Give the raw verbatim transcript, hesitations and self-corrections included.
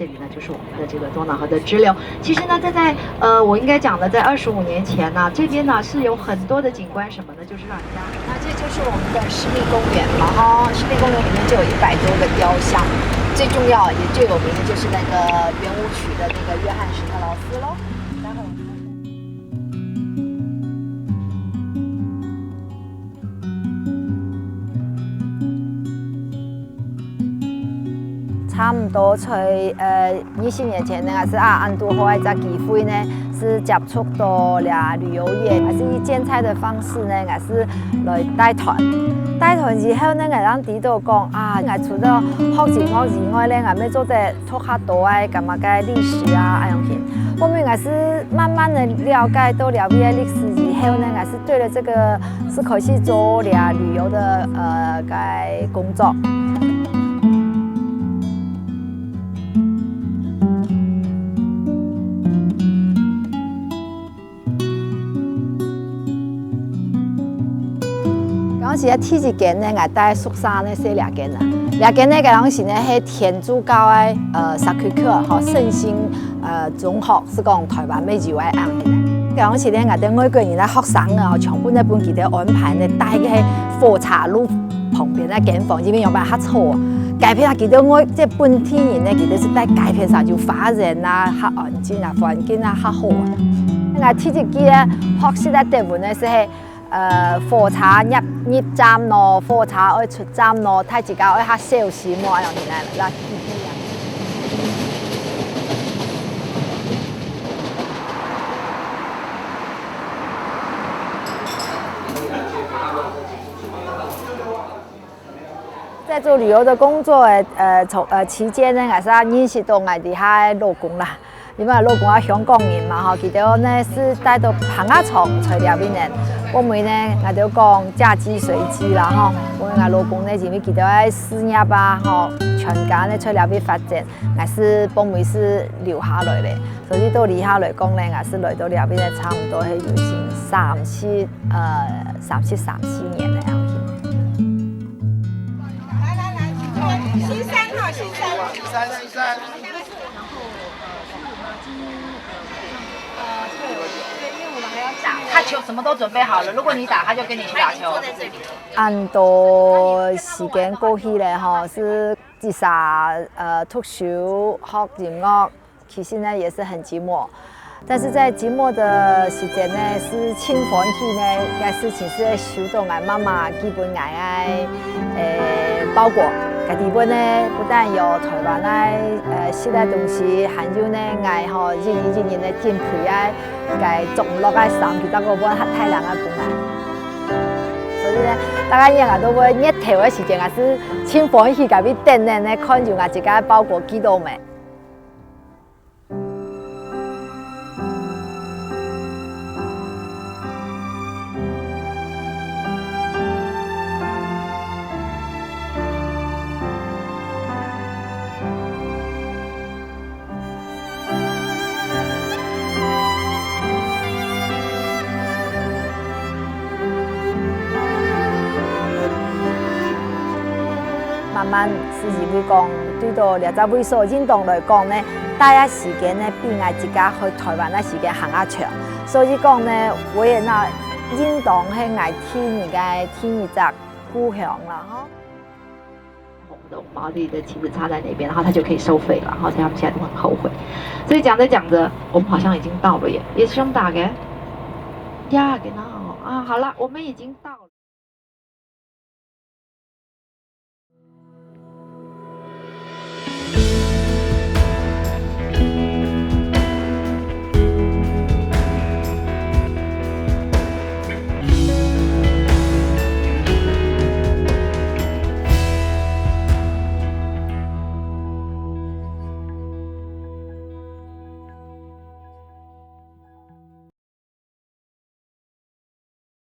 这里呢，就是我们的这个多瑙河的支流。其实呢，在在呃，我应该讲呢，在二十五年前呢，这边呢是有很多的景观什么呢，就是让人家那这就是我们的湿地公园了哈。湿地公园里面就有一百多个雕像，最重要也最有名的就是那个圆舞曲的那个约翰史特劳斯喽。待会我们差毋多在呃二十年前呢，也是啊，恁堵好一隻機會呢，是接觸到這旅遊業，也是以兼差个方式呢，也是來帶團。帶團以後呢，𠊎正知道講啊，𠊎除了學音樂以外呢，𠊎乜做得讀較多个，感覺个歷史啊，恁樣去。後面𠊎是慢慢个了解到這位个歷史以後呢，𠊎是對了這個是開始做這旅遊个呃个工作。當時第一間呢，𠊎帶宿舍呢，係這間啊。這間呢，該當時呢係天主教个呃Sacré-Cœur吼，聖心呃中學，係講台灣乜有个恁樣个。該當時呢，𠊎兜外國人啊，學生啊，全部呢分佢兜安排呢，帶个火車路旁邊个間房，因為樣般較吵。該片啊，佢兜外這本地人呢，佢兜係帶該片上就花園啊，較安靜啊，環境啊較好啊。𠊎第一句个學習个德文呢係係呃火車入入站咯，火車愛出站咯，大自家愛較小心哦，恁樣來來。在做旅遊个工作个呃從呃期間呢，𠊎係認識到𠊎這下个老公啦。 因為老公啊香港人嘛吼，佢兜呢係帶到棚仔床在這位呢。後尾呢，𠊎兜講嫁雞隨雞啦吼，後尾𠊎老公呢，因為佢兜个事業啊吼，全家呢在這位發展，𠊎係後尾係留下來咧。所以到這下來講呢，𠊎係來到這位呢，差毋多係有成三十呃三十三四年个樣子。來來來，先生哈，先生。先生，先生。 他球什么都准备好了，如果你打，他就跟你去打球。恁多時間過去了吼，係自殺呃讀書學音樂，其實呢也是很寂寞。但是在寂寞的時間呢，是盡歡喜呢，該事情係收到𠊎媽媽寄分𠊎个呃包裹。該裡背呢，不但有台灣个呃食个東西，還有呢𠊎吼一年一年个準備个 該著毋落个衫，佢兜个碗還大人个分𠊎。所以呢，逐个月𠊎都會日頭个時間，𠊎係盡歡喜該位等等呢，看有𠊎自家个包裹寄到無。 慢慢係因為講，對到這隻位所運動來講呢，戴个時間呢，比𠊎自家去台灣个時間還較長。所以講呢，維也納運動係𠊎第二个第二隻故鄉啦吼。 紅的毛利的旗子插在那邊，然后他就可以收费了，然后他们现在都很后悔。所以讲着讲着，我们好像已经到了耶，也是用打给，呀，给他哦啊，好了，我们已经到了。